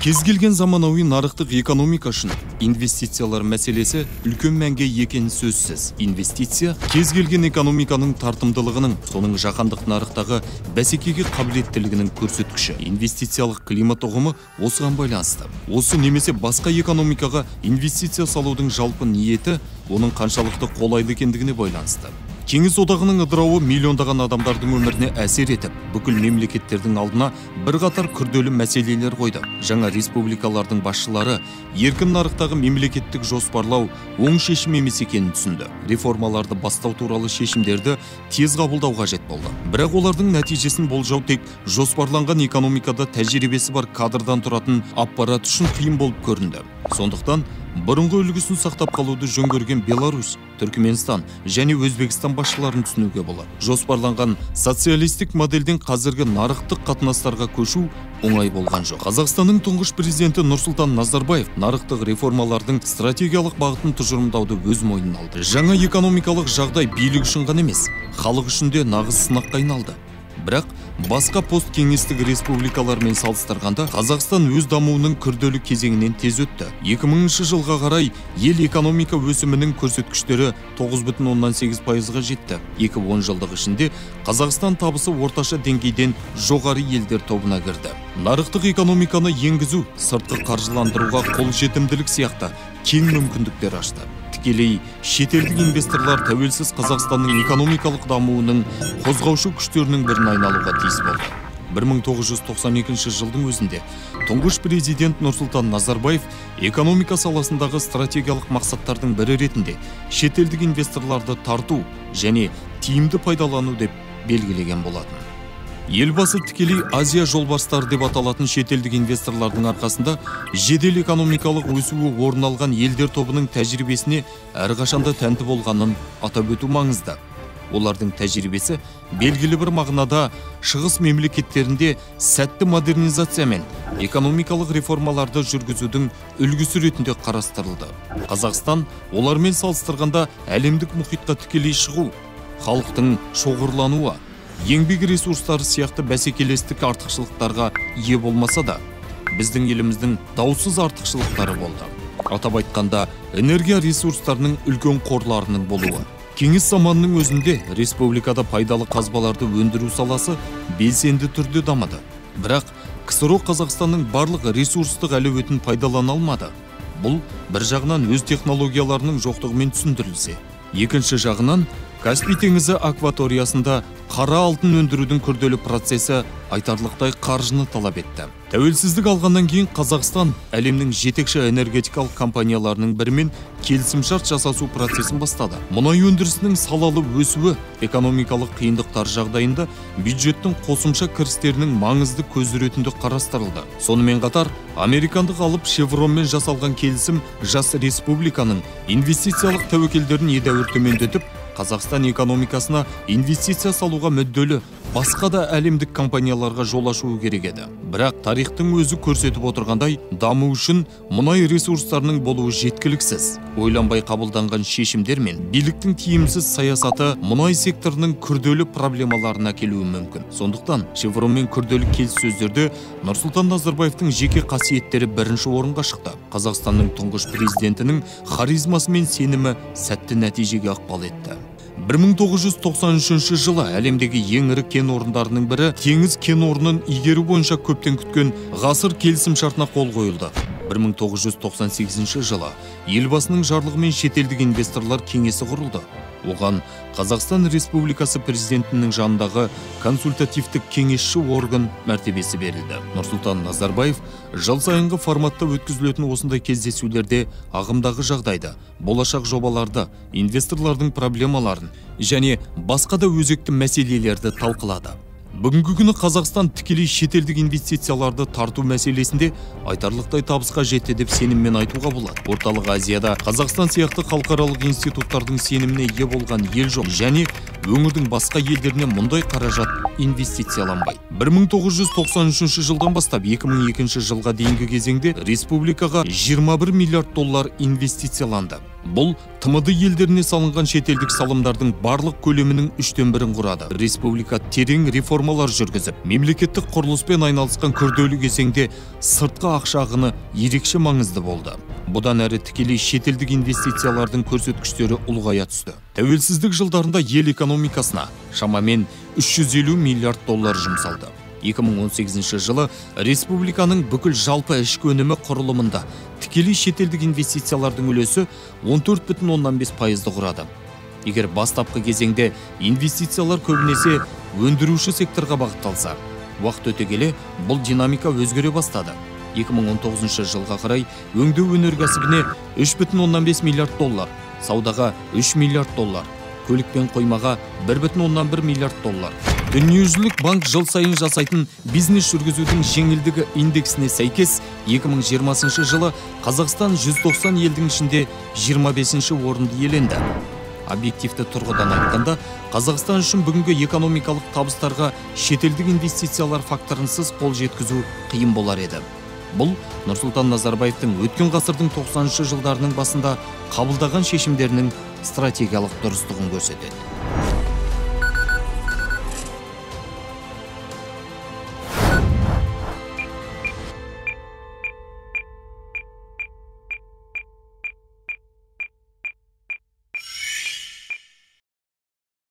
Кез келген заманауи нарықтық экономика үшін инвестициялар мәселесі үлкен мәнге екені сөзсіз. Инвестиция кез келген экономиканың тартымдылығының, соның жаһандық нарықтағы бәсекеге қабілеттілігінің көрсеткіші. Инвестициялық климат ұғымы осыған байланысты. Осы немесе басқа экономикаға инвестиция салудың жалпы ниеті оның қаншалықты қолайлы екендігіне байланысты. Кеңес одағының ыдырауы миллиондаған адамдардың өміріне әсер етіп, бүкіл мемлекеттердің алдына бірқатар күрделі мәселелер қойды. Жаңа республикалардың басшылары еркін нарықтағы мемлекеттік жоспарлау оң шешім емес екенін түсінді. Реформаларды бастау туралы шешімдерді тез қабылдау қажет болды. Бірақ олардың нәтижесін болжау тек жоспарланған экономикада тәжірибесі бар кадрдан тұратын аппарат үшін қиын болып көрінді. Сондықтан бұрынғы үлгісін сақтап қалуды жөн көрген Беларусь, Түркіменстан және Өзбекстан басшыларын түсінуге болады. Жоспарланған социалистік модельден қазіргі нарықтық қатынастарға көшу оңай болған жоқ. Қазақстанның тұңғыш президенті Нұрсұлтан Назарбаев нарықтық реформалардың стратегиялық бағытын тұжырымдауды өз мойнына алды. Жаңа экономикалық жағдай билік үшін ғана емес, халық үшін де нағыз сынаққа айналды. Бірақ басқа посткеңестік республикалармен салыстырғанда Қазақстан өз дамуының күрделі кезеңінен тез өтті. 2000 жылға қарай ел экономика өсімінің көрсеткіштері 9,8%-ға жетті. Екі онжылдық ішінде Қазақстан табысы орташа деңгейден жоғары елдер тобына кірді. Нарықтық экономиканы енгізу сыртқы қаржыландыруға қолжетімділік сияқты кең мүмкіндіктер ашты. Тікелей шетелдік инвесторлар тәуелсіз Қазақстанның экономикалық дамуының қозғаушы күштерінің біріне айналуға тиіс болды. 1992 жылдың өзінде тұңғыш президент Нұрсұлтан Назарбаев экономика саласындағы стратегиялық мақсаттардың бірі ретінде шетелдік инвесторларды тарту және тиімді пайдалану деп белгілеген болатын. Елбасы тікелей Азия жолбарыстары деп аталатын шетелдік инвесторлардың арқасында жедел экономикалық өсуі орын алған елдер тобының тәжірибесіне әрқашанда тәнті болғанын атап өту маңызды. Олардың тәжірибесі белгілі бір мағынада шығыс мемлекеттерінде сәтті модернизация мен экономикалық реформаларды жүргізудің үлгісі ретінде қарастырылды. Қазақстан олармен салыстырғанда әлемдік мұхитқа тікелей шығу, халықтың шоғырлануы, еңбек ресурстары сияқты бәсекелестік артықшылықтарға ие болмаса да, біздің еліміздің даусыз артықшылықтары болды. Атап айтқанда, энергия ресурстарының үлкен қорларының болуы. Кеңес заманының өзінде республикада пайдалы қазбаларды өндіру саласы белсенді түрде дамыды. Бірақ КСРО Қазақстанның барлық ресурстық әлеуетін пайдалана алмады. Бұл бір жағынан өз технологияларының жоқтығымен түсіндірілсе, екінші жағынан Каспий теңізі акваториясында қара алтын өндірудің күрделі процесі айтарлықтай қаржыны талап етті. Тәуелсіздік алғаннан кейін Қазақстан әлемнің жетекші энергетикалық компанияларының бірімен келісімшарт жасасу процесін бастады. Мұнай өндірісінің салалы өсуі экономикалық қиындықтар жағдайында бюджеттің қосымша кірістерінің маңызды көзі ретінде қарастырылды. Сонымен қатар, американдық алып Шевронмен жасалған келісім жас республиканың инвестициялық тәуекелдерін едәуір төмендетіп, Қазақстан экономикасына инвестиция салуға мүдделі басқа да әлемдік компанияларға жол ашуы керек еді. Бірақ тарихтың өзі көрсетіп отырғандай, даму үшін мұнай ресурстарының болуы жеткіліксіз. Ойланбай қабылданған шешімдер мен биліктің тиімсіз саясаты мұнай секторының күрделі проблемаларына әкелуі мүмкін. Сондықтан Шевронмен күрделі келіссөздерде Нұрсұлтан Назарбаевтың жеке қасиеттері бірінші орынға шықты. Қазақстанның тұңғыш президентінің харизмасы мен сенімі сәтті нәтижеге ықпал етті. 1993 жылы әлемдегі ең ірі кен орындарының бірі Теңіз кен орнын игеру бойынша көптен күткен ғасыр келісімшартына қол қойылды. 1998 жылы елбасының жарлығымен шетелдік инвесторлар кеңесі құрылды. Оған Қазақстан Республикасы президентінің жанындағы консультативтік кеңесші орган мәртебесі берілді. Нұрсұлтан Назарбаев жыл сайынғы форматта өткізілетін осындай кездесулерде ағымдағы жағдайды, болашақ жобаларды, инвесторлардың проблемаларын және басқа да өзекті мәселелерді талқылады. Бүгінгі күні Қазақстан тікелей шетелдік инвестицияларды тарту мәселесінде айтарлықтай табысқа жетті деп сеніммен айтуға болады. Орталық Азияда Қазақстан сияқты халықаралық институттардың сеніміне ие болған ел жоқ және өңірдің басқа елдеріне мұндай қаражат инвестицияланбайды. 1993 жылдан бастап 2002 жылға дейінгі кезеңде республикаға 21 миллиард доллар инвестицияланды. Бұл ТМД елдеріне салынған шетелдік салымдардың барлық көлемінің 1/3-ін құрады. Республика терең реформалар жүргізіп, мемлекеттік құрылыспен айналысқан күрделі кезеңде сыртқы ақша ағыны ерекше маңызды болды. Бұдан әрі тікелей шетелдік инвестициялардың көрсеткіштері ұлғая түсті. Тәуелсіздік жылдарында ел экономикасына шамамен 350 миллиард доллар жұмсалды. 2018 жылы республиканың бүкіл жалпы ішкі өнімі құрылымында тікелей шетелдік инвестициялардың үлесі 14,5%-ды құрады. Егер бастапқы кезеңде инвестициялар көбінесе өндіруші секторға бағытталса, уақыт өте келе бұл динамика өзгере бастады. 2019 жылға қарай өңдеу өнеркәсібіне 3,5 миллиард доллар, саудаға 3 миллиард доллар, көлік пен қоймаға 1,1 миллиард доллар. Дүниежүзілік банк жыл сайын жасайтын бизнес жүргізудің жеңілдігі индексіне сәйкес 2020 жылы Қазақстан 190 елдің ішінде 25-ші орынды иеленді. Объективті тұрғыдан айтқанда, Қазақстан үшін бүгінгі экономикалық табыстарға шетелдік инвестициялар факторынсыз қол жеткізу қиын болар еді. Бұл Нұрсұлтан Назарбаевтың өткен ғасырдың 90-шы жылдарының басында қабылдаған шешімдерінің стратегиялық дұрыстығын көрсетеді.